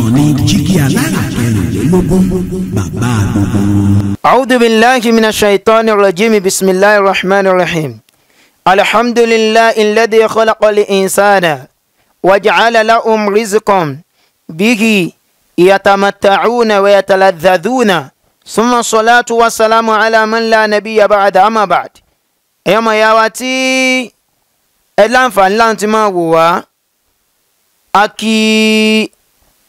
Ìkànnì Jígí Alára kẹrìnlélógún, bàbá gbogbo. أعوذ بالله من الشيطان الرجيم. بسم الله الرحمن الرحيم. الحمد لله الذي خلق الإنسان وجعل لهم رزقا به يتمتعون ويتلذذون، ثم الصلاة والسلام على من لا نبي بعد. أما بعد، ẹ̀yọ́ ọmọ ìyá wa tí ẹ láǹfààní láti máa wò wá, a kí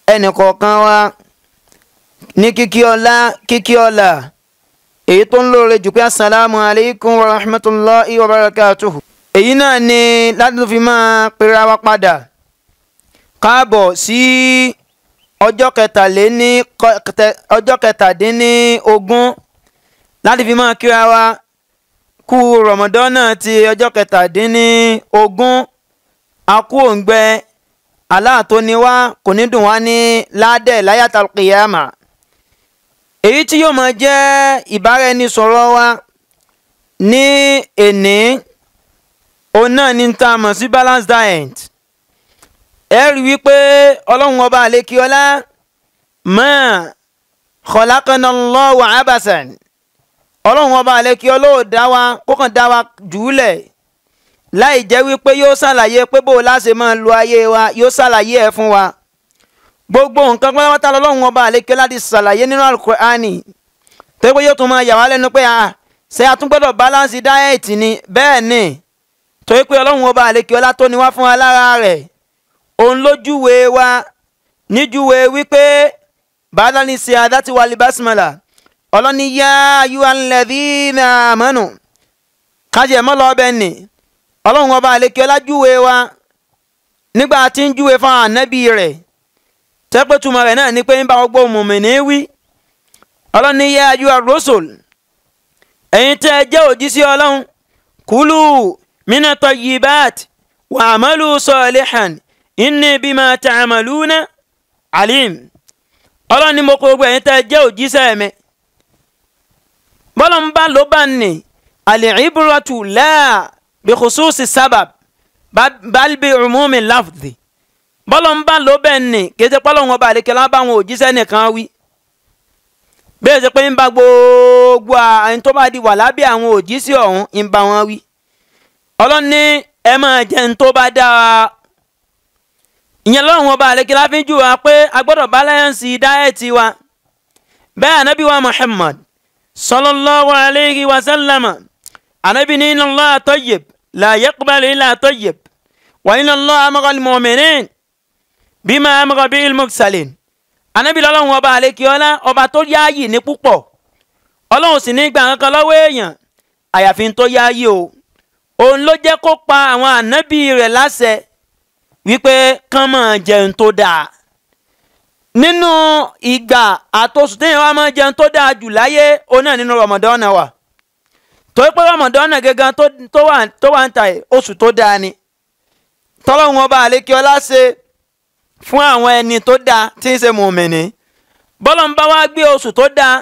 ẹnìkọ̀ọ̀kan wa ní kíkí ọlá, kíkí ọlá èyí tó ń lóore jù pé asalaamu alaykum wa rahmatulahi wa barakatuhu. Èyí náà ni láti fi máa pera wa padà káàbọ̀ sí ọjọ́ 17 láti fi máa kíra wa kú Ramadan ti ọjọ́ 17. A kú òǹgbẹ, Allah tó ní wá kò ní dùn wá ní ládẹ̀ láyàtà kìyàmà. Èyí tí yóò máa jẹ́ ìbáraẹnisọ̀rọ̀ wa ní èní, òun náà ní tá a mọ̀ sí balance diet. Ẹ rí wípé Ọlọ́run ọba àlékiọlá, ma khalaqana Allahu abasan, Ọlọ́run ọba àlékiọlá ò dá wa kó kàn dá wa jùúlẹ̀ láì jẹ́ wípé yóò ṣàlàyé pé bó o láṣẹ máa lo ayé wa, yóò ṣàlàyé ẹ̀ fún wa. Gbogbo nǹkan pátápátá lọ́lọ́run ọba àlékiọlá ti ṣàlàyé nínú Al-Qur'ani, tó pé yóò tún máa yà wá lẹ́nu pé ṣé a tún gbọ́dọ̀ balance diet ni? Bẹ́ẹ̀ ni, tó pé Ọlọ́run ọba àlékiọlá tó ní wá fún wa lára rẹ̀, òun lójúwe wa níjúwe wípé bàdá ní ṣe àdáti wà lè basmala. Ọlọ́ni yá ayyuhalladhina amanu, kájẹ̀ mọ́ lọ bẹ́ẹ̀ ni. Ọlọ́run ọba àlékiọlá júwe wa nígbà tí ń júwe fún ànábì rẹ̀, tẹ́pẹ́ túmọ̀ rẹ̀ náà ni pé ń bá gbogbo mùmìnì wí. Ọlọ́ni yá ayyuhar rusul, ẹ̀yin tẹ́ ẹ jẹ́ òjíṣẹ́ Ọlọ́run, kulu mina tayyibat wa'malu salihan inni bima ta'maluna alim. Ọlọ́run ni mo kó gbogbo ẹ̀yin tẹ́ ẹ jẹ́ òjíṣẹ́ mi. Bọ́lá ń bá ló bá ní al-ibratu la bi khususi sábàb bal bi umumi lafzi. Bọ́lá ń bá ló bẹ́ẹ̀ ní kéde pọ́lọ́hún ọba àlékẹ́lá bá àwọn òjíṣẹ́ nìkan wí. Bẹ́ẹ̀ ṣe pé ń bá gbogbo àwọn tó bá di wà lábẹ́ àwọn òjíṣẹ́ ọ̀hún ń bá wọn wí. Ọlọ́run ní ẹ máa jẹun tó bá dáa. Ìyẹn lọ́run ọba àlékẹ́lá fi ń jù wá pé a gbọ́dọ̀ báláǹsì dáẹ̀tì wa. Bẹ́ẹ̀ ànábì wa Muhammad sallallahu alayhi wa sallama, ànábì ní inna Allaha tayyib la yaqbalu illa tayyib wa inna Allaha amara al-mu'minin bima amara bihi al-mursalin. Ànábì lọ́lọ́run ọba àlékiọlá ọba tó yáàyè ní púpọ̀, Ọlọ́run sì ní gbà kankan lọ́wọ́ èèyàn àyàfi tó yáàyè o. Òun ló jẹ́ kó pa àwọn ànábì rẹ̀ láṣẹ wípé kán máa jẹun tó dáa. Nínú ìgbà àtòsùn téèyàn wá máa jẹun tó dáa jù láyé, òun náà nínú Ramadan wà. Torí pé Ramadan gẹ́gẹ́ tó wà ń ta oṣù tó dáa ni tọ́lọ́run ọba àlékiọlá ṣe fún àwọn ẹni tó dáa tí ń ṣe mùmìnì. Bọ́lá ń bá wá gbé oṣù tó dáa,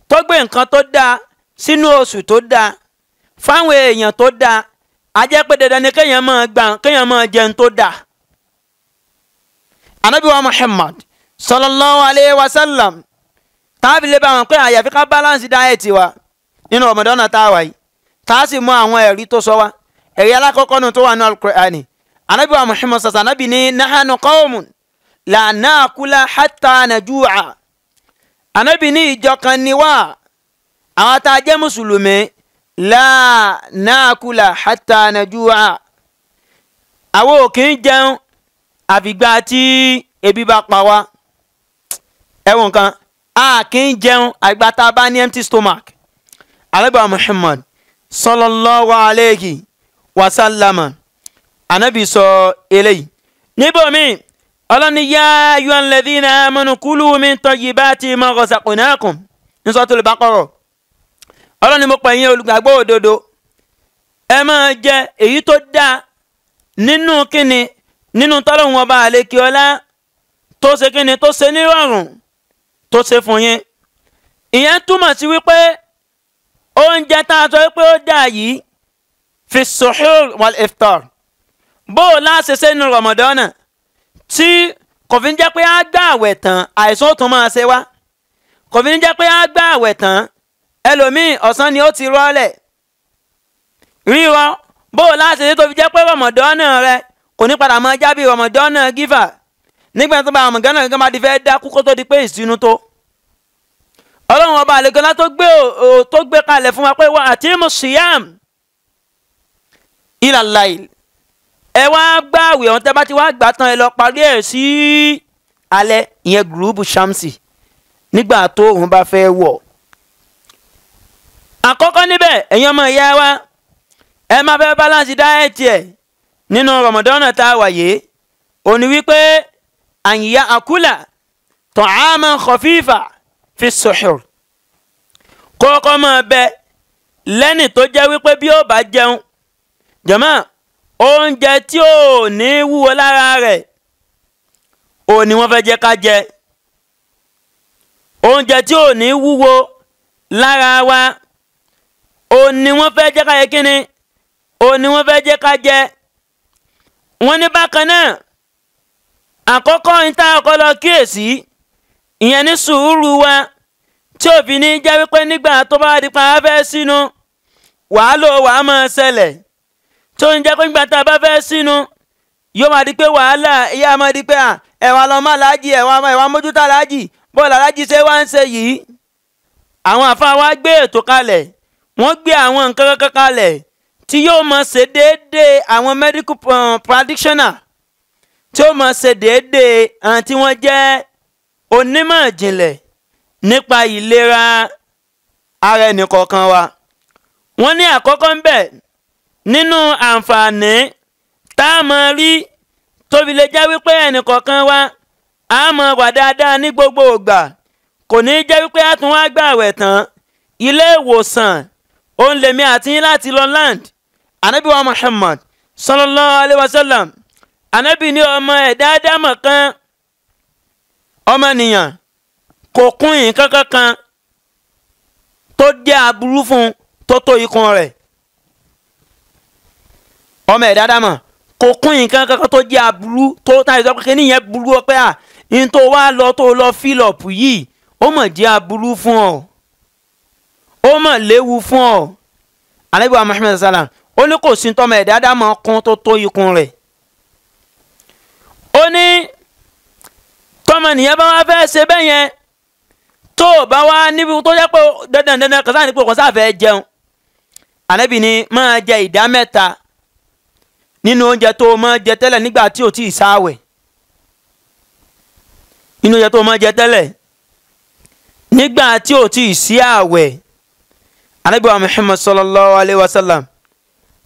tó gbé nǹkan tó dáa sínú oṣù tó dáa fáwọn èèyàn tó dáa, a jẹ́ pé dandan ni kéèyàn máa gbà, kéèyàn máa jẹun tó dáa. Ànábì wa Muhammad sallallahu alayhi wa sallam, táàbí lè bá wọn pé àyàfi ká balance diet wa nínú Ramadan tá a wà yìí, tá a sì mú àwọn ẹ̀rí tó sọ wá. Ẹ̀rí alákọ̀ọ́kọ́ nù tó wà ní Al-Qur'ani, Ànábì wa Muhammad sasa, Ànábì ní nahanu qawmun la na'kula hatta naju'a. Ànábì ní ìjọ kan ni wá, àwọn tá a jẹ́ mùsùlùmí, la na'kula hatta naju'a, àwọn ò kì í jẹun àfìgbà tí ebi bá pa wá. Ẹ̀wọ̀n kan, a kì í jẹun àgbà tá a bá ní empty stomach. Ànábì wa Muhammad sallallahu alayhi wa sallama, Ànábì sọ eléyìí. Níbòmí, Ọlọ́ni yá ayyuhal ladhina amanu kulu min tayyibati ma razaqnakum ní Suratul Baqarah. Ọlọ́ni mo pè yín olùgbàgbọ́ òdodo, ẹ máa jẹ èyí tó dáa nínú kíni, nínú tọ́lọ́hun ọba àlékiọlá tó ṣe kíni, tó ṣe nírọ̀rùn, tó ṣe fún yín. Ìyẹn túmọ̀ sí wípé oúnjẹ tá a sọ wípé ó dáa yìí fi suhur wal iftar, bó o láṣẹ sẹ́nu Ramadan tí Kò fi ń jẹ́ pé á gbà àwẹ̀ tán àìsàn ó tún máa ṣe wá. Kò fi ń jẹ́ pé á gbà àwẹ̀ tán ẹlòmíì ọ̀sán ni ó ti rọ́lẹ̀. Rírọ bó o láti ṣe tó fi jẹ́ pé rọmọdọ́nà rẹ kò ní padà máa jábí rọmọdọ́nà gífà nígbà tó bá rọmọdọ́nà gífà bá ti fẹ́ dákú kó tó di pé ìsinú tó. Ọlọ́run ọba àlekọ́lá tó gbé tó gbé kalẹ̀ fún wa pé wa àti siyam ila layl. Ẹ wá gbààwẹ̀ ọ̀hún tẹ́ bá ti wá gbà tán ẹ lọ parí ẹ̀ sí alẹ́, ìyẹn gùrúùbù shamsi nígbà tó òun bá fẹ́ wọ̀. Àkọ́kọ́ níbẹ̀ ẹ̀yin ọmọ ìyá wa ẹ máa fẹ́ balance diet ẹ̀ nínú Ramadan tá a wà yìí, òní wípé àyìnyá àkúlà ta'aman khafifa fi suhur. Kọ́kọ́ máa bẹ lẹ́nì tó jẹ́ wípé bí ó bá jẹun jọ̀mọ́ oúnjẹ tí ò ní wúwo lára rẹ̀ ò ní wọ́n fẹ́ jẹ́ ká jẹ. Oúnjẹ tí ò ní wúwo lára wa ò ní wọ́n fẹ́ jẹ́ ká yẹ kíni, ò ní wọ́n fẹ́ jẹ́ ká jẹ. Wọ́n ní bákan náà àkọ́kọ́ ní tá a kọ́ lọ kíyèsí ìyẹn ní sùúrù wa tí ò fi ní jẹ́ wípé nígbà tó bá di pa á fẹ́ sínú wàhálà wàá máa ṣẹlẹ̀, tó ń jẹ́ pé nígbà tá a bá fẹ́ sínú yóò máa di pé wàhálà ìyá máa di pé ẹ̀wà lọ́mọ aláàjì ẹ̀wà mójútó aláàjì bọ́ọ̀lù aláàjì ṣé wá ń ṣe yìí. Àwọn àfa wa gbé ètò kalẹ̀, wọ́n gbé àwọn nǹkan kankan kalẹ̀ tí yóò máa ṣe déédéé àwọn medical practitioner, tí yóò máa ṣe déédéé àwọn tí wọ́n jẹ́ onímọ̀ ìjìnlẹ̀ nípa ìlera ara ẹnìkọ̀ọ̀kan wa. Wọ́n ní àkọ́kọ́ ń bẹ̀ nínú àǹfààní tá a máa rí tóbi lè jẹ́ wípé ẹnìkọ̀ọ̀kan wa a máa wà dáadáa ní gbogbo ìgbà, kò ní jẹ́ wípé a tún wá gbààwẹ̀ tán ilé ìwòsàn òun lèmi àti yín láti lọ land. Ànábì wa Muhammad sallallahu alayhi wa sallam, ànábì ní ọmọ ẹ̀dá ádámọ̀ kan ọmọnìyàn kò kún nǹkan kankan tó jẹ́ aburú fún tó tó ikùn rẹ̀. Ọmọ ẹ̀dá ádámọ̀ kò kún nǹkan kankan tó jẹ́ aburú tó táyì sọ pé kí nìyẹn burú ọ pé à ní tó wá lọ tó lọ fílọ̀pù yìí ó mọ̀ jẹ́ aburú fún ọ, ó mọ̀ léwu fún ọ. Ànábì wa Muhammad sallam ó ní kò sí tọmọ ẹ̀dá ádámọ̀ kún tó tó ikùn rẹ̀. Ó ní tọmọnìyàn bá wá fẹ́ ṣe bẹ́ẹ̀ yẹn tó o bá wá níbi tó jẹ́ pé dandan dandan kò sáà ní pé kò sáà fẹ́ jẹun, Ànábì ní máa jẹ ìdá mẹ́ta nínú oúnjẹ tó o máa jẹ tẹ́lẹ̀ nígbà tí o ti sáwẹ̀. Nínú oúnjẹ tó o máa jẹ tẹ́lẹ̀ nígbà tí o ti sí àwẹ̀. Ànábì wa Muhammad sallallahu alayhi wa sallam,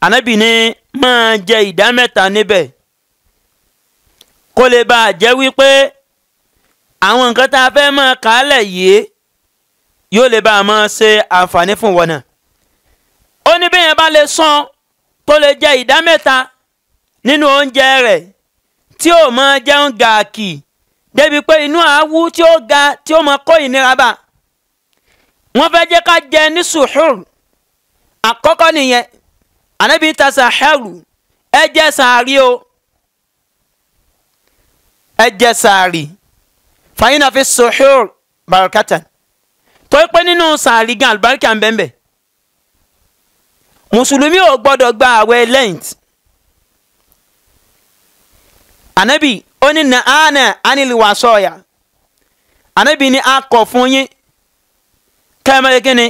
Ànábì ní máa jẹ ìdá mẹ́ta níbẹ̀ kó lè bá a jẹ́ wípé àwọn nǹkan tá a fẹ́ máa kàálẹ̀ yìí yóò lè bá a máa ṣe àǹfààní fún wọn náà. Ó ní bí yẹn bá lè sàn tó lè jẹ ìdá mẹ́ta nínú oúnjẹ rẹ̀ tí ó máa jẹun gàkì débi pé inú àáwú tí ó ga tí ó máa kó ìnira bá. Wọ́n fẹ́ jẹ́ ká jẹ ní sùhúr àkọ́kọ́ nìyẹn. Ànábì ta sàhẹ́rù, ẹ jẹ sàárì o, ẹ jẹ sàárì fàyínà fi sùhúr barakatan, tó pé nínú sàárì gan àlùbáríkà ń bẹ ńbẹ̀. Mùsùlùmí ò gbọ́dọ̀ gba àwẹ̀ lent. Ànábì ó ní nàánà ánìlìwàsọ̀yà, Ànábì ní a kọ̀ fún yín kẹ́mẹ́rẹ́ kí ni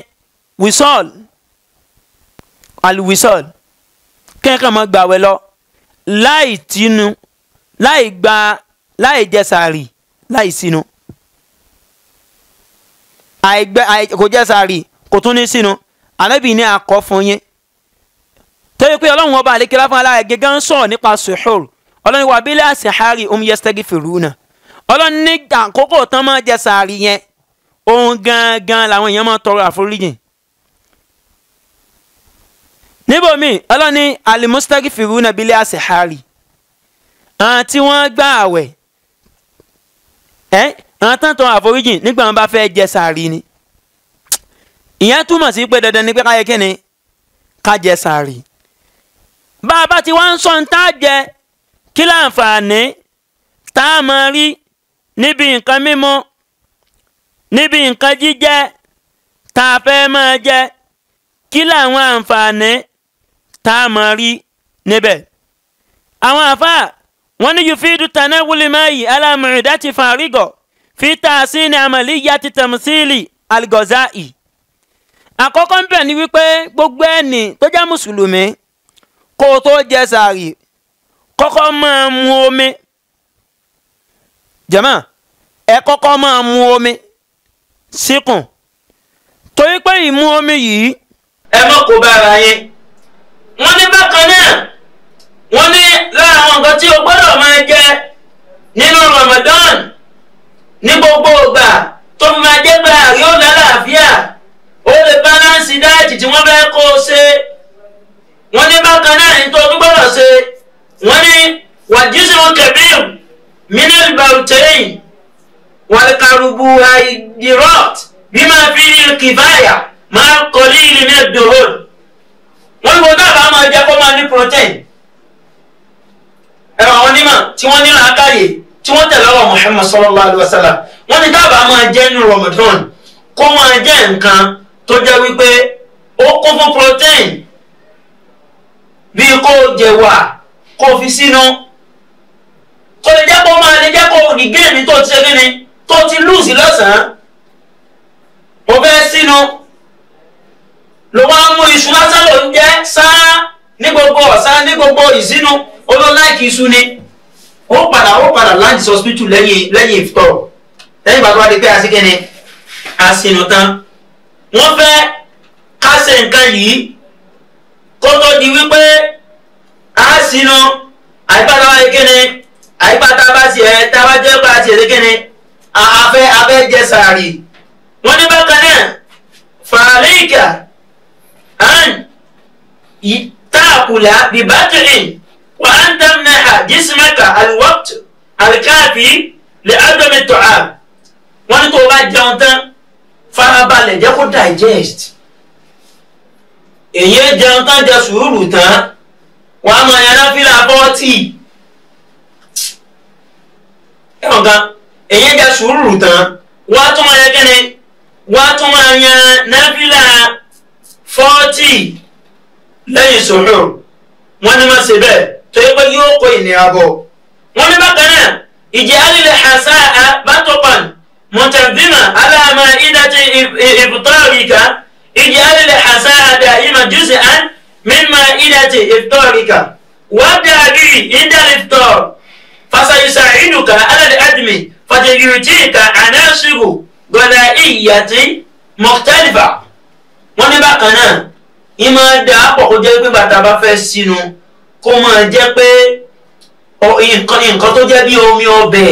wìsọ́ọ̀l àlùwìsọ́ọ̀l kẹ́kẹ́ mọ́ gbàwẹ̀ lọ láì tinú, láì gba, láì jẹ sàárì, láì sínú. Àìgbẹ́ kò jẹ sàárì kò tún ní sínú. Ànábì ní a kọ̀ fún yín torí pé Ọlọ́run ọba àlékelá fún alára gẹ́gẹ́ ń sọ̀rọ̀ nípa suhur. Ọlọ́run wà bílẹ̀ àṣehárì um yastaghfiruna. Ọlọ́run ní àkókò tán máa jẹ sàárì yẹn òun gangan làwọn èèyàn máa tọrọ àforíjìn. Níbòmí Ọlọ́run ní alimustaghfiruna bílẹ̀ àṣehárì, àwọn tí wọ́n gbà àwẹ̀ ẹ́ àwọn tán tọrọ àforíjìn nígbà wọn bá fẹ́ jẹ sàárì ni. Ìyẹn túmọ̀ sí pé dandan ni pé ká yẹ kí ni ká jẹ sàárì. Bá a bá ti wá ń sọ ń tá jẹ kí láǹfààní tá a máa rí Níbi nǹkan mímu, níbi nǹkan jíjẹ tá a fẹ́ máa jẹ, kí làwọn àǹfààní tá a máa rí níbẹ̀. Àwọn àfáà wọ́n ní yufidu tanawuli mayi ala mu'idati farigo fi tahsini amaliyati tamsili al-ghazai. Àkọ́kọ́ ń bẹ̀ ni wípé gbogbo ẹni tó jẹ́ mùsùlùmí kó o tó jẹ sààrì kọ́kọ́ máa mu omi. Jàmá, ẹ kọ́kọ́ máa mu omi síkùn, torí pé ìmu omi yìí ẹ má kó bára yín. Wọ́n ní bákan náà, wọ́n ní lára àwọn nǹkan tí o gbọ́dọ̀ máa jẹ nínú Ramadan ní gbogbo ìgbà tó fi máa jẹ́ pé àrí ó lálàáfíà, ó lè báláǹsì dáàtì tí wọ́n fẹ́ kó o ṣe. Wọ́n ní bákan náà ní tó o tún gbọ́dọ̀ ṣe, wọ́n ní wàjísìmù kẹbíù minal bautain wàlkarubuhaidirot bima fi kìfáyà máa kọ́lí ìlú ní ẹ̀dùnrún. Wọ́n ní gbogbo àbá máa jẹ́ kó máa ní protein. Ẹ̀rọ àwọn onímọ̀ tí wọ́n ní làákàyè tí wọ́n tẹ̀lé ọ̀rọ̀ Muhammad sallallahu alayhi wa sallam, wọ́n ní dábàá máa jẹ́ ní Ramadan kó máa jẹ́ nǹkan tó jẹ́ wípé ó kún fún protein, bíi kó jẹ̀wà kó fi sínú, kó lè jẹ́ kó máa lè jẹ́ kó regain tó ti ṣe kíni tó ti lose lọ́sàn-án. Ó fẹ́ sínú ló wá mú iṣu lásán ló ń jẹ sáá ní gbogbo ọ̀sán ní gbogbo ìsínú, olóláìkì iṣu ni. Ó padà land hospital lẹ́yìn ìfitọ́, lẹ́yìn ìgbà tó wá di pé aṣíkẹ́ni aṣínú tán. Wọ́n fẹ́ ká ṣe nǹkan yìí kó tó di wípé aṣínú àyípadà wáyé kíni, àyípadà bá tiẹ̀ tá a bá jẹ́ bá tiẹ̀ kíni afẹ́ jẹ sàárì. Wọ́n ní bákan náà fàlẹ́kà àn taakula bibatrin wa an tamnaha jismaka alwaqt alkafi li adami ta'am. Wọ́n ní tó o bá jẹun tán farabalẹ̀ jẹ́ kó digest. Èyí jẹun tán jẹ sùúrù tán wà á máa yàrá fílà 40. Ẹ̀wọ̀n kan èyí jẹ sùúrù tán wà á tún máa yẹ kíni, wà á tún máa yan náfìlà 40 lẹ́yìn sùúrù. Wọ́n ní má ṣe bẹ́ẹ̀ torí pé yóò kó ìnira bọ̀. Wọ́n ní bákan náà ìjẹ́ alìlẹ̀ hasaa bàtọ̀pàn mọ̀tàbímà aláàmà ìdájẹ́ ìfutọ́ríkà ìjẹ́ alìlẹ̀ hasaa dàímà jùsì án mímà ìdájẹ́ ìfutọ́ríkà wàdà àbírí ìdálẹ́futọ́ fasayusa ìdùkà alàlẹ́ àdìmí fàtẹ̀yùtìkà ànásìrò gbọ̀dà ìyàtì mọ̀tàlífà. Wọ́n ní bákan náà ìmọ̀ dà pọ̀ kó jẹ́ pé bàtà bá fẹ́ sínú kó máa jẹ́ pé nǹkan tó jẹ́ bí omi ọbẹ̀.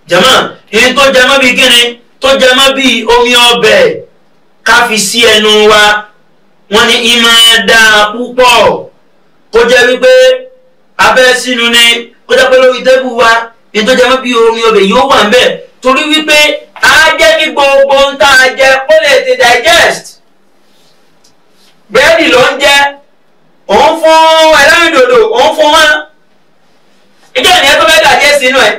Jàmá, èyí tó jẹ mọ́ bí kíni, tó jẹ mọ́ bí omi ọbẹ̀ ká fi sí ẹnu wa. Wọ́n ní ìmọ̀ dà púpọ̀ kó jẹ́ wípé abẹ́ sínú ni, kó jẹ́ pé lórí tébù wa èyí tó jẹ mọ́ bí omi ọbẹ̀ yóò wà ńbẹ̀, torí wípé á jẹ́ kí gbogbo ń tá a jẹ ó lè ti digest. Bẹ́ẹ̀ni ló ń jẹ́, òun fún ẹlẹ́rìndòdò, òun fún wọn. Ìjọ ìyẹn tó fẹ́ dàjẹ́ sínú ẹ̀.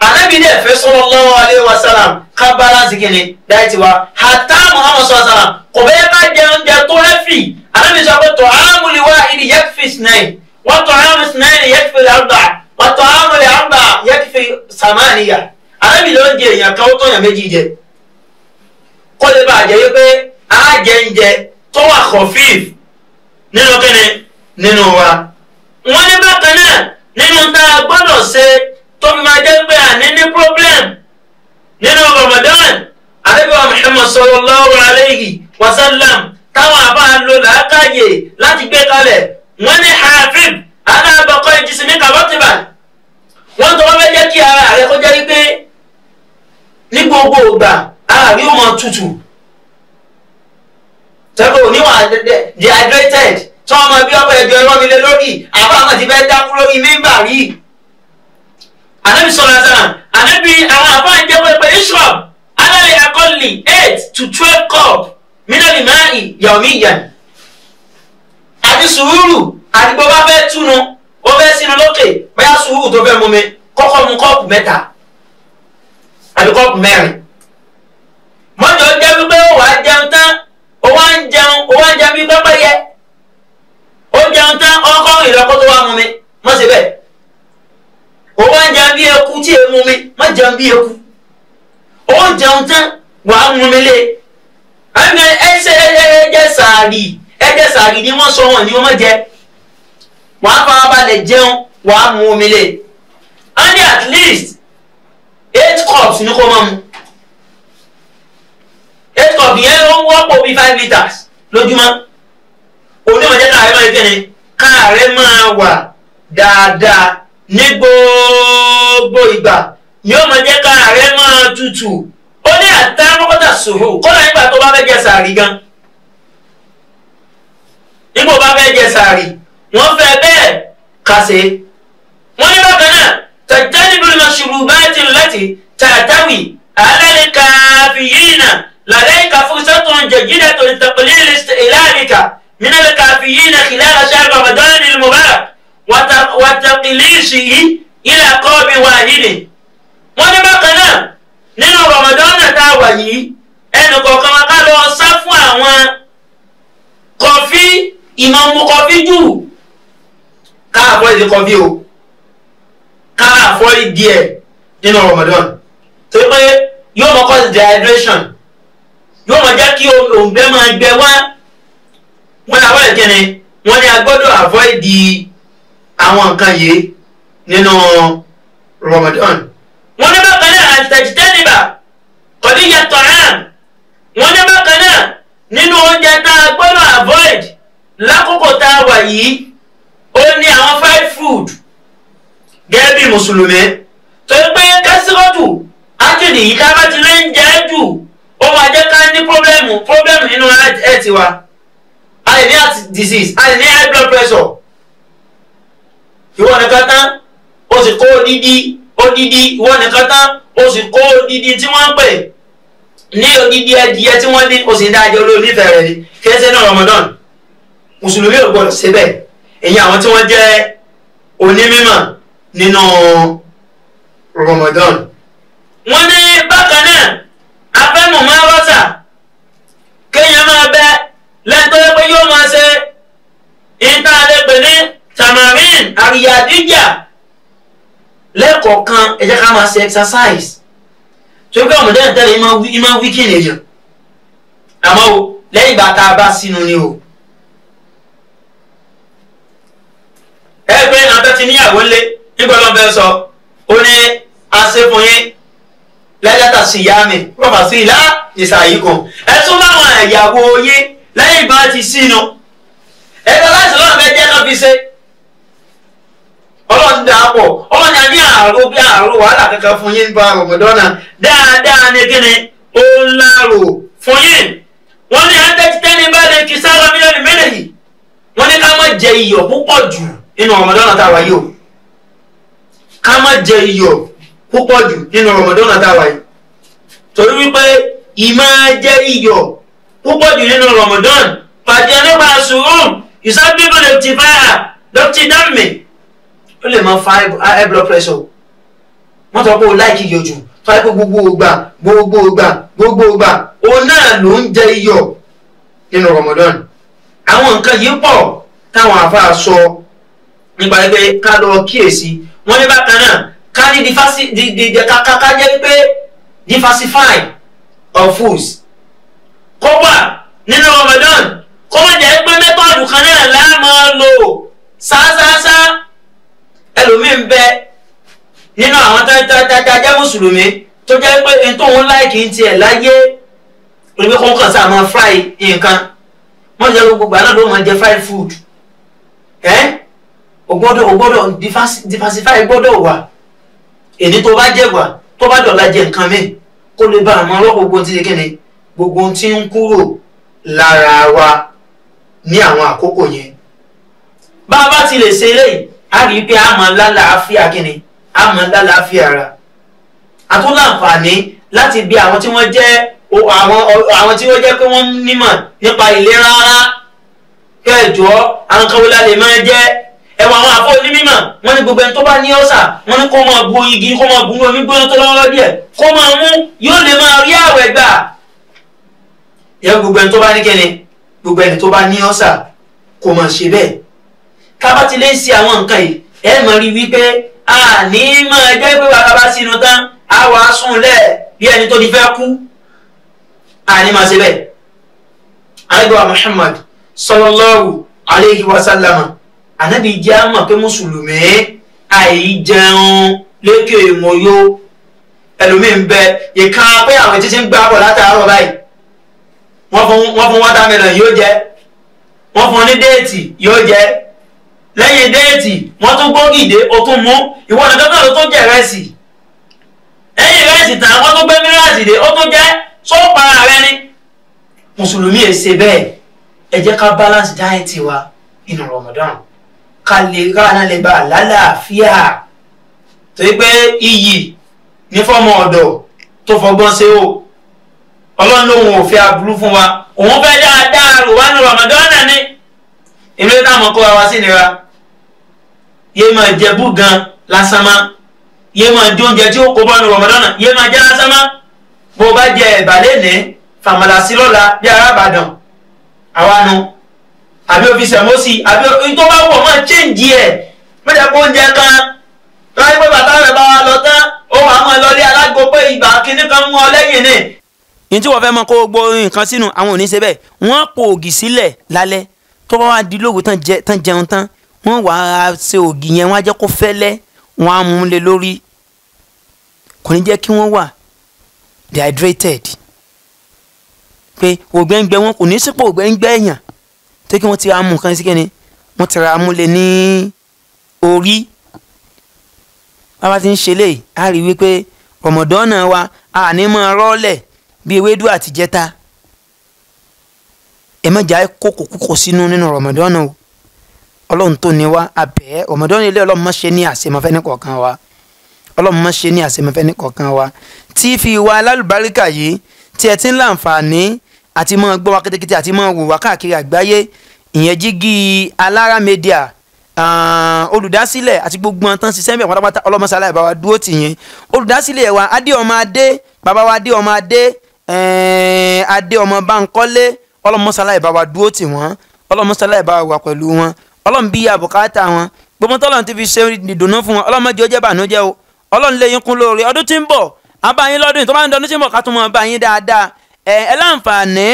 Ànábì dẹ̀ fẹ́ sallallahu alaihi wasallam ká balance kìíní dáìtì wa. Hatta Muhammad sallallahu alaihi wasallam kò bẹ́ẹ̀ ká jẹ oúnjẹ tó rẹ́fì. Ànábì sọ pé ta'amul wahidi yakfi ithnayn wa ta'amu ithnayn yakfi al-arba'a wa ta'amu al-arba'a yakfi samaniya. Ànábì ló ń jẹ èèyàn kan ó tó yàn méjì jẹ. Kó lè bàjẹ́ wípé á jẹ ń jẹ tó wà khafif nínú kíni nínú wa. Wọ́n ní bákan náà nínú tá a gbọ́dọ̀ ṣe tó fi máa jẹ́ pé àní ní problem nínú Ramadan, Ànábì wa Muhammad sallallahu alayhi wa sallam táwọn àbá lò làákàyè láti gbé kalẹ̀. Wọ́n ní hafib alábọ̀kọ́ ìjísìmí kàbọ́tìbà. Wọ́n tó wọ́n fẹ́ jẹ́ kí ara rẹ̀ kó jẹ́ wípé ní gbogbo ìgbà ara rí ó máa tutù, tẹ́kọ̀ oníwà dehydrated tí wọ́n máa bí ọ̀pọ̀ ẹ̀jọ̀ ẹ̀rọ mi lé lórí àbá àwọn ti fẹ́ dákú lórí mímbà rí. Ànábì sallallahu alaihi wasallam, ànábì àwọn àbá ń jẹ́ pé ishrab alẹ́ akọ́lì 8 to 12 cup minal ma'i yawmiyan. Àti sùúrù àti bó bá fẹ́ túnu ó fẹ́ sínú lókè bóyá sùúrù tó fẹ́ mú mi Kọ́kọ́ mu kọ́ọ̀pù 3 àbí kọ́ọ̀pù 4. Mọ́jọ jẹ́ wípé ó wàá jẹun tán, ó wá ń jẹun, ó wá ń jẹun bí pẹ́pẹ́yẹ. Ó jẹun tán, ọkọ ìlọ́kọ́ tó wá mu mi, mọ́ ṣe bẹ́ẹ̀. Ó wá ń jẹun bí eku tí e mu mi, má jẹun bí eku. Ó jẹun tán, wàá mu mi lé. Àmì ẹsẹ̀ ẹjẹ sàárì, ẹjẹ sàárì ni wọ́n sọ wọn ni wọ́n jẹ. Wàá farabalẹ̀ jẹun, wàá mu omi lé. And at least 8 cups ní kó máa mu. 8 cups yẹn ó ń wọ́pọ̀ bíi 5 litres lójúmọ́. Onímọ̀ jẹ́ káàrẹ́ máa kíni, káàrẹ́ máa wà dáadáa ní gbogbo ìgbà. Ni ó máa jẹ́ káàrẹ́ máa tutù. Ó ní àtàkọ́tà sòrò kọ́lá nígbà tó bá fẹ́ jẹ sàárì gan. Nígbà tó bá fẹ́ jẹ sàárì, wọ́n fẹ́ bẹ́ẹ̀ kàṣe. Wọ́n ní bákan náà, تجتنب المشروبات التي تحتوي على الكافيين لديك فرصة جيدة لتقليل استهلاكك من الكافيين خلال شهر رمضان المبارك وتقليصه إلى قاب واحد. Wọ́n ní bákan náà nínú Ramadan tá a wà yìí, ẹnì kọ̀ọ̀kan wa ká lọ sá fún àwọn kọfí, ìmọ̀ mu kọfí jù. Ká avoid kọfí o, ká avoid díẹ̀ nínú Ramadan, torí pé yóò mọ cause dehydration, yóò mọ jẹ́ kí òǹgbẹ máa gbẹ wá. Wọ́n ní avoid kíni, wọ́n ní a gbọ́dọ̀ avoid àwọn nǹkan yìí nínú Ramadan. Wọ́n ní bákan náà àtẹ̀jítẹ́nìbà kọ̀díyà tọ̀hán. Wọ́n ní bákan náà nínú oúnjẹ tá a gbọ́dọ̀ avoid lákòókò tá a wà yìí, ó ní àwọn fried food. Gẹ́gẹ́ bí mùsùlùmí, torí pé kásírọ́tù ákìlì yìí ká bá ti lè ń jẹ́ jù, ó máa jẹ́ ká ní pírọ́blẹ́mù nínú ẹ̀ tiwa. A lè ní heart disease, a lè ní high blood pressure. Ìwọ nìkan tán, ó sì kó odidi odidi. Ìwọ nìkan tán, ó sì kó odidi tí wọ́n ń pè ní odidi ẹdìyẹ tí wọ́n dín, ó sì ń dájọ́ olórí nífẹ̀ẹ́ rẹ̀ ni. Kí ẹ ṣe náà Ramadan, mùsùlùmí ò gbọdọ̀ ṣe bẹ́ẹ̀. Èyí àwọn tí wọ́n jẹ́ onímọ̀ nínú Ramadan. Wọ́n ní bákan náà afẹ́mọ̀ máa rọ́ṣà kéèyàn máa bẹ lẹ́tọ́ pé yóò máa ṣe ìtàlẹ́pẹ̀ ní tamarin àríyàdíjà lẹ́ẹ̀kọ̀ọ̀kan. Ẹ jẹ́ ká máa ṣe exercise torí pé ọmọdé tẹ́lẹ̀ ìmọ̀ wíkì nìyẹn. Àmọ́ o, lẹ́yìn ìgbà tá a bá sínú ni o. Ẹ pé àwọn tó ti níyàwó ńlé nígbà ló ń fẹ́ sọ, ó ní aṣẹ fún yín lẹ́yàtà sí ìyá mi rọ́bà sí ìlà ìsàyí kan. Ẹ tún báwọn ìyàwó yín lẹ́yìn ìgbà ti sínú. Ẹ̀ka láti lọ́nà fẹ́ jẹ́ náà fi ṣe. Ọlọ́run dà pọ̀, ọlọ́run àní àrò bí àrò wàhálà kankan fún yín bá Ramadan dáadáa ní kíni ó ń lárò fún yín. Wọ́n ní àtẹ́títẹ́ni bá lè kí sára mílíọ̀nù mẹ́lẹ̀ yìí. Wọ́n ní ká má jẹ iyọ̀ púpọ̀ jù nínú Ramadan tá a wà yìí o. Ká má jẹ iyọ̀ púpọ̀ jù nínú Ramadan tá a wà yìí. Torí wípé ìmọ̀ jẹ iyọ̀ púpọ̀ jù nínú Ramadan pàdé nípa sùúrù ìsábíbò lè ti fáyà lọ́tí dánmì. Ó lè máa fa high blood pressure. Wọ́n sọ pé o láìkí iyọ̀ jù, tó wáyé pé gbogbo ìgbà gbogbo ìgbà gbogbo ìgbà òun náà ló ń jẹ iyọ̀ nínú Ramadan. Àwọn nǹkan yìí pọ̀ táwọn àfáà sọ nípa pé ká lọ kíyèsí. Wọ́n ní bákan náà ká ní ká jẹ́ pé diversify of foods kó wà nínú Ramadan, kó má jẹ́ pé mẹ́tọ́ọ̀dù kan náà la máa lò sáásáásá. Ẹlòmíín bẹ nínú àwọn tá jẹ́ mùsùlùmí tó jẹ́ pé n tóun láìkì ń tiẹ̀ láyé olùgbé kó kàn sáà máa fry nǹkan. Wọ́n jẹ́ gbogbo àná ló máa jẹ fried food. Ẹ́ o gbọ́dọ̀ diversify gbọ́dọ̀ wà. Èyí tó bá jẹ wà tó bá dọ̀la jẹ nǹkan mi kó lè bá àmọ́ ọlọ́pàá gbogbo tí kíni gbogbo tí ń kúrò lára wa ní àwọn àkókò yẹn. Bá a bá ti lè ṣe eléyìí, a rí i pé a máa lálàáfíà kíni, a máa lálàáfíà ara. A tún láǹfààní láti bi àwọn tí wọ́n jẹ́ àwọn tí wọ́n jẹ́ pé wọ́n nímọ̀ nípa ìlera ara. Kẹjọ àwọn kan wo la lè máa jẹ. Ẹ̀wọ̀n àwọn àfọ onímọ̀ wọ́n ní gbogbo ẹni tó bá ní ọ̀sà wọ́n ní kó máa bu igi kó máa bu omi gbóná tó lọ́wọ́ díẹ̀ kó máa mú yóò lè máa rí àwẹ̀ gbà. Yẹ gbogbo ẹni tó bá ní kíni gbogbo ẹni tó bá ní ọ̀sà kó máa ṣe bẹ́ẹ̀. Ká bá ti lè ṣe àwọn nǹkan yìí ẹ máa rí wípé a ní máa jẹ́ pé bàbá bá sínú tán a wàá sùn lẹ̀ bí ẹni tó ti fẹ́ kú. A ní máa ṣe bẹ́ẹ̀. Ànábì wa Muhammad sallallahu alayhi wa sallam Ànábì jẹ́ àmọ̀ pé mùsùlùmí àìjẹun lékè mọ́yó. Ẹlòmíín bẹ ìkan pé àwọn títí ń gbá bọ̀ látàárọ̀ báyìí wọ́n fún watermelon yóò jẹ, wọ́n fún ní déètì yóò jẹ, lẹ́yìn déètì wọ́n tún gbógìdé ó tún mú ìwọ nìkan náà ló tún jẹ rẹ́sì, lẹ́yìn rẹ́sì tán wọ́n tún gbé mírasì dé ó tún jẹ sópa rẹ ni. Mùsùlùmí ẹ̀ ṣe bẹ́ẹ̀. Ẹ jẹ́ ká balance diet wa nínú Ramadan ká lè ká lè bá a lálàáfíà, torí pé iyì ní fọ́mọ ọ̀dọ̀ tó fọgbọ́n ṣe o. Ọlọ́run lòun ò fẹ́ aburú fún wa, òun fẹ́ dáadáa rò wá ní Ramadan náà ni. Ìlú táwọn kó wa sí nira yé máa jẹ bú gan lásán má, yé máa jẹ oúnjẹ tí ó kó bá ní Ramadan náà yé máa jẹ lásán má. Bó o bá jẹ ẹ̀bà lénìí fàmàlà sí lọ́la bí ará Ìbàdàn àwa nu àbí òfin sẹ̀mọ́sì àbí tó bá wọ̀ máa chéǹjì ẹ̀ mẹ́ta kó oúnjẹ kan láyé pé bàtà rẹ̀ bá wa lọ tán ó wàá máa lọ lé alágbo pé ìgbà kínní kan mú ọ lẹ́yìn ni. Ní tí wọ́n fẹ́ mọ kó gbogbo nǹkan sínú àwọn ò ní ṣe bẹ́ẹ̀. Wọ́n po ògì sílẹ̀ lálẹ́ tó bá wá di lóru tán jẹun tán wọ́n wà á ṣe ògì yẹn wọ́n á jẹ́ kó fẹ́lẹ́ wọ́n á mú lé lórí, kò ní jẹ́ kí wọ́n wà dehydrated pé ògbẹ́ngbẹ́ wọn kò ní sípò ògbẹ́ngbẹ́ èèyàn tó kí wọ́n ti ra mú nǹkan sí kíni wọ́n ti ra mú lé ní orí. Bàbá ti ń ṣe léyìí á rí wípé Ramadan wa a ní máa rọ́ọ̀lẹ̀ bí ewédú àti jẹta. Ẹ má jà kókò kúkọ sínú nínú Ramadan o. Ọlọ́run tó ní wa abẹ́ Ramadan ilé Ọlọ́run má ṣe ní àṣemọ́fẹ́ ní kọ̀ọ̀kan wa, Ọlọ́run má ṣe ní àṣemọ́fẹ́ ní kọ̀ọ̀kan wa. Tí fi wa alálùbáríkà yìí tí ẹ ti ń láǹfààní àti máa gbọ́ wa kétékété àti máa wò wá káàkiri àgbáyé, ìyẹn jígí Alára Media olùdásílẹ̀ àti gbogbo ọ̀tán ṣiṣẹ́ mbẹ̀ pátápátá ọlọ́mọṣálá ìbá wa dúró tì yín. Olùdásílẹ̀ wa adé ọmọ adé bàbá wa adé ọmọ adé adé ọmọ Bánkọ́lé ọlọ́mọṣálá ìbá wa dúró tì wọ́n, ọlọ́mọṣálá ìbá wa wà pẹ̀lú wọn, ọlọ́run bí àbùkátà wọn gbogbo tọ́lọ́run ti fi ṣe ìdùnnú fún wọn ọlọ́mọdé ó jẹ́ bànújẹ́ o. Ọlọ́run lè yín kún lóore ọdún tí ń bọ̀ àbáyín lọ́dún tó bá ń dọdún tí ń bọ̀ ká tún mọ́ báyín dáadáa. Ẹ láǹfààní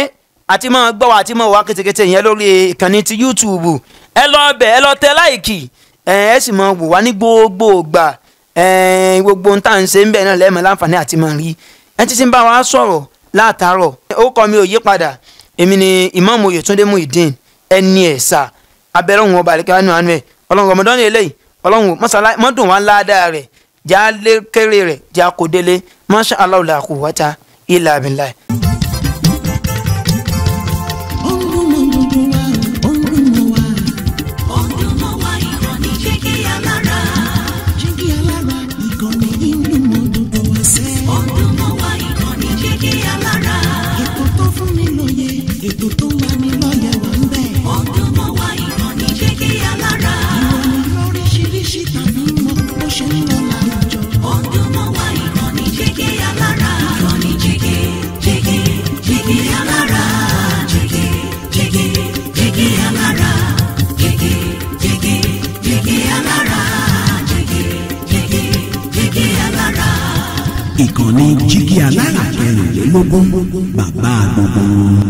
àti máa gbọ́ wa àti máa wá kétékété yẹn lórí ìkànnì ti YouTube. Ẹ lọ bẹ̀ ẹ lọ tẹ láìkì ẹ sì máa wò wá ní gbogbo ìgbà. Gbogbo ohun tá à ń ṣe ń bẹ̀ náà lẹ́ẹ̀mọ́ láǹfààní àti máa rí ẹ ti ń bá wa sọ̀rọ̀ látàárọ̀. Orúkọ mi ò yí padà, èmi ni Imam Oyètúndé Muyideen ẹni ẹ̀sà abẹ́rẹ́ òun ọba àlekẹ́ wánú àánú ẹ̀. Ọlọ́run Ramadan eléyìí ọlọ́run mọ́dún wa ládàá rẹ̀ já lé kéré rẹ̀ já kó délé. Masha Allah la quwwata illa billah. Ètò tó ń lani lọ́yẹ̀ wà ń bẹ̀. Ọdúnmọ́wá ìkànnì Jígí Alára. Ìròyìn lóríṣiríṣi tàbí mọ bó ṣe ń lọ láwùjọ. Ọdúnmọ́wá ìkànnì Jígí Alára. Ìkànnì Jígí Jígí Jígí Alára. Jígí Jígí Jígí Alára. Jígí Jígí Jígí Alára. Jígí Jígí Jígí Alára. Ìkànnì Jígí Alára 24 bàbá gbogbo.